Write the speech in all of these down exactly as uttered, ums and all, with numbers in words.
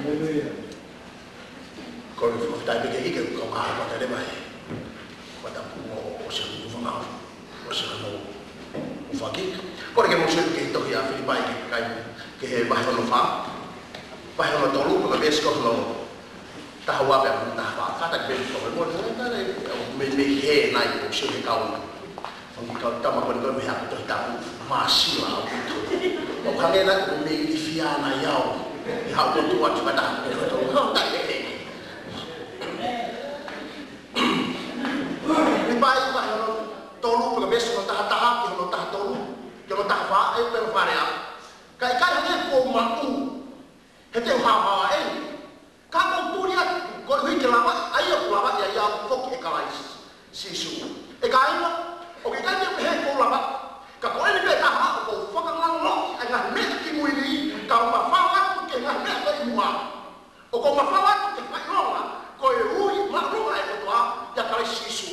Ko e fakafetaʻi pē ke ʻi ai ke kau ngā hapa tale mai. Mata mo o se kutu fangau. O se ano ufaki. Ko e ke mo se ke tohi ʻa Filipai ki he kakai, ki he vahe hono fā. Vahe hono tolu, ko e veesi ko hono taha ua pea mo e taha fā. Kātaki pē ko e mo, mo, mo, mei, mei he nai ko se he kau. ʻOku kau tama ko eni ko e meʻa ko e Tohi Tapu, māsila ʻaupito. ʻOku hangē naʻa ku mei ilifia nai au. ʻI haʻo kotu atu ka taha, ko e kotu, ko e taha ʻe he. Filipai vahe hono tolu, ko e veesi hono taha taha, ki hono taha tolu, ki hono taha fā, ʻe pelo fare a. Ka ʻikai hangē ko maʻu, he te u haohaoa eni. Ka ʻoku ou tuli atu, koeʻuhi ke lava, ʻa ia ʻoku lava, ʻa ia ʻoku foki ʻe Kalaisi Sīsū. ʻE kāinga, ʻoku ʻikai ke pehē ʻoku ou lava, ka ko eni pē taha ʻoku ou fakangaloʻi ʻa e ngaahi meʻa kimui ni, ka u mafao atu ki he ngaahi meʻa ko ē ʻi muʻa. ʻOku ou mafao atu ki he fakaʻilonga, ko e ui māʻolunga ʻa e ʻOtua, ʻia Kalaisi Sīsū.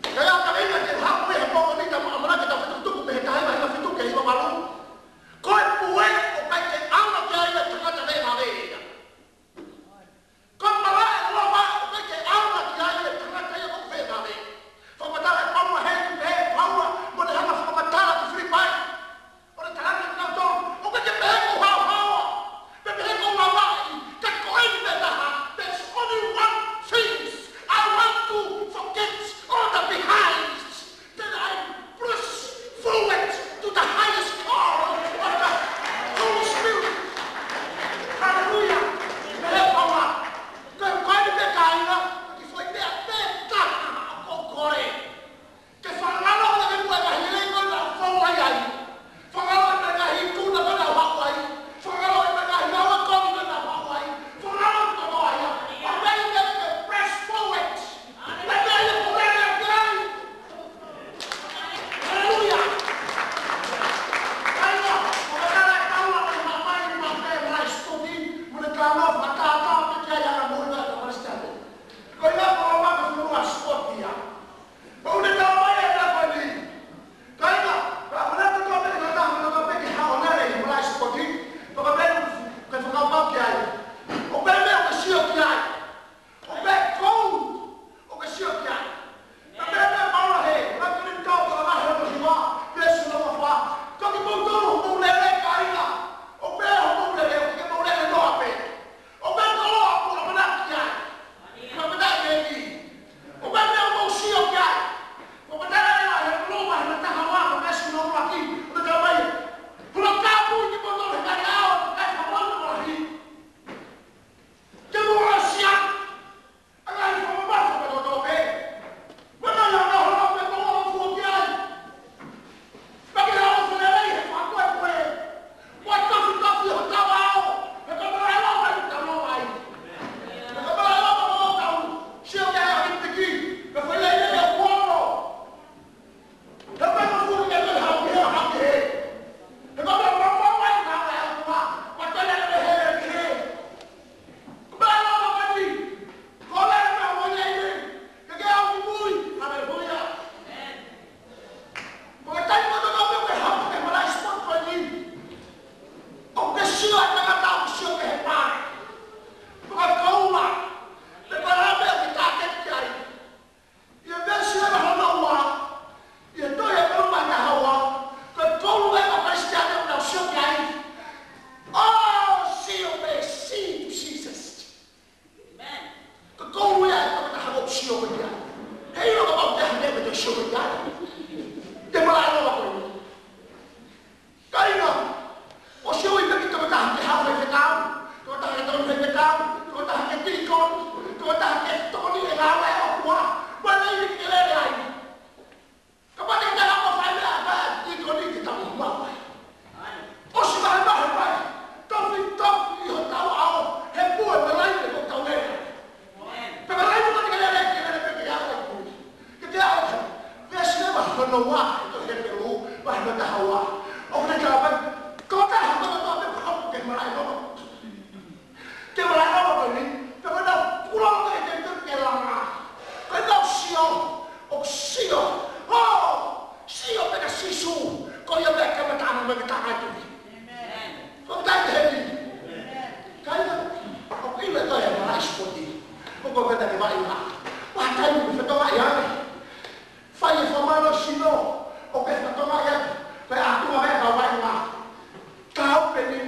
Ka ʻi ai ha kaveinga te u haʻu he pō ni, ka ʻoku ʻamanaki ke tau fetukutuku mei he taha hiva hiva fitu ki he hiva valu. Ko e pue ʻoku ʻikai ke ʻaonga ki ai ʻa e tangata leva lea. Ko e malaʻe ʻoku lava ʻoku ʻikai ke ʻaonga ki ai ʻa e tangata ia ʻoku leva lea. Fakamatala ʻe Paula heni, pehē ʻe Paula, mo ne hanga fakamatala ki Filipai. ʻO ne tala ange kia kinautolu, ʻoku ʻikai ke pehē ʻoku ou haohaoa. Pe pehē ʻoku ou lava.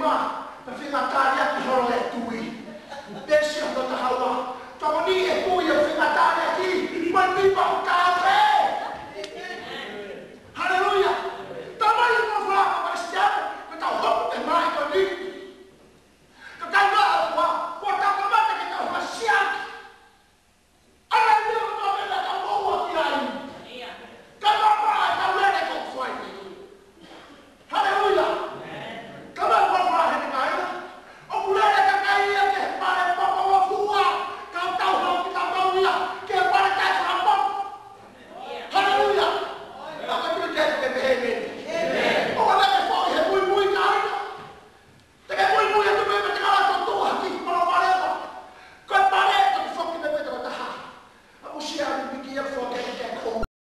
ma, pea fengataliaki holo e tui. Pesi o tota hawa. Tokoni e tui ʻo fengataliaki. Mani pa tape. Haleluia. Tamai mo fala ko Kalisitiane, ko tau hopo e mai ko ni.